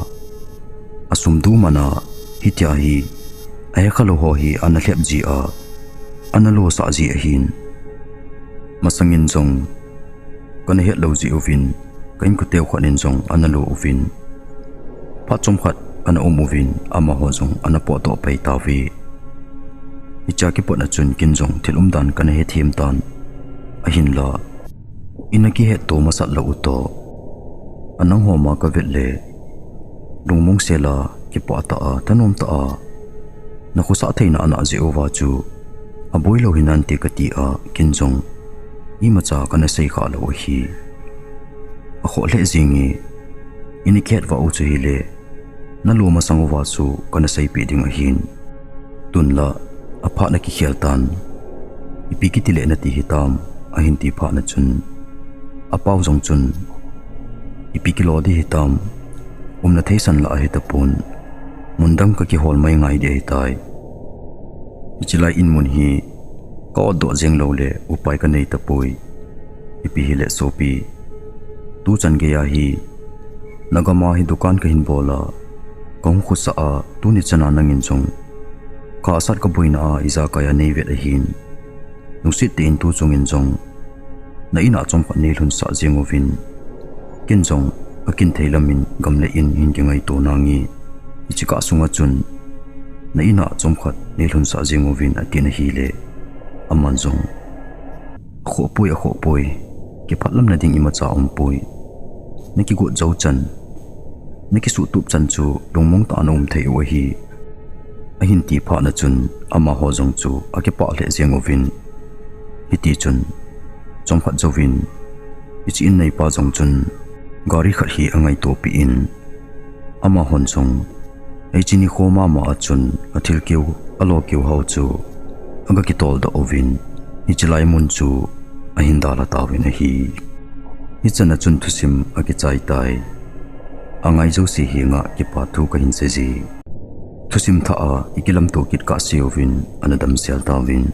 asum dumana hitia hi ahe khalou ho hi ana lhep ji a, ana losah ji ahin. Masangin jong kana het lou jeh uvin, ka inkote khat in jong ana lo uvin, phat chomkhat ana um uvin, amaho jong ana potdoh pai tauve. Hichea kipatna chun ken jong thil umdan kana hethem tan. Ahinla, ina kihetto masat lou u toh, anangho ma kavet le, lungmong sela kipah tah a, thanom tah a, nakhosah theina ana jeh uva chu, aboi lou hinante kati a, ken jong imacha kana sei kha lou ahi. Akhoh lheh jenge, ina kihet vah u chu hile, nalo masang uva chu kana seipeh ding ahin. Tunla, aphat nakikhel tan. Ipi kiti le nati hitam, ahin ti phatna chun, apau jong chun, ipi kilo di hitam, umna theisan la ahetapon, mundang kakihol mai ngai di ahitai. Hiche lai in mun hi ka otdoh jeng lou le upai kanei tapoi. Ipi hile sopi, tuchan geiya hi nagama hi dukan kahin bol a, kahung khosah a, tuni chana nangin jong kahsat kaboina a ijakai a neivet ahin. Lungset tah in tuchungin jong na in a chomkhat neilhunsah jeng uvin. Ken jong akin thei lamin gam le in hin kingaito nange. Hiche kah sunga chun na in a chomkhat neilhunsah jeng uvin atin ahile, aman jong, akhohpoi, akhohpoi. Kiphatlamna ding imacha umpoi. Nakigot jou chan, nakisuhtup chan chu lungmong tah a naum thei u ahi. Ahin ti phatna chun amaho jong chu akipah lheh jeng uvin. Hitichun, chomkhat jouvin, hiche in neipa jong chun gari khat hi angaitopeh in, amahon jong, hiche nikho mama a chun athilkeu, alokeu hou chu aga kitoldoh uvin, hiche lai mun chu ahin dalha tauvin ahi. Hichan a chun thusim akichai tai. Angai jouse henga kipa thu kahin seije. Thusim thah a ikilamto kit kahseuvin ana damsel tauvin.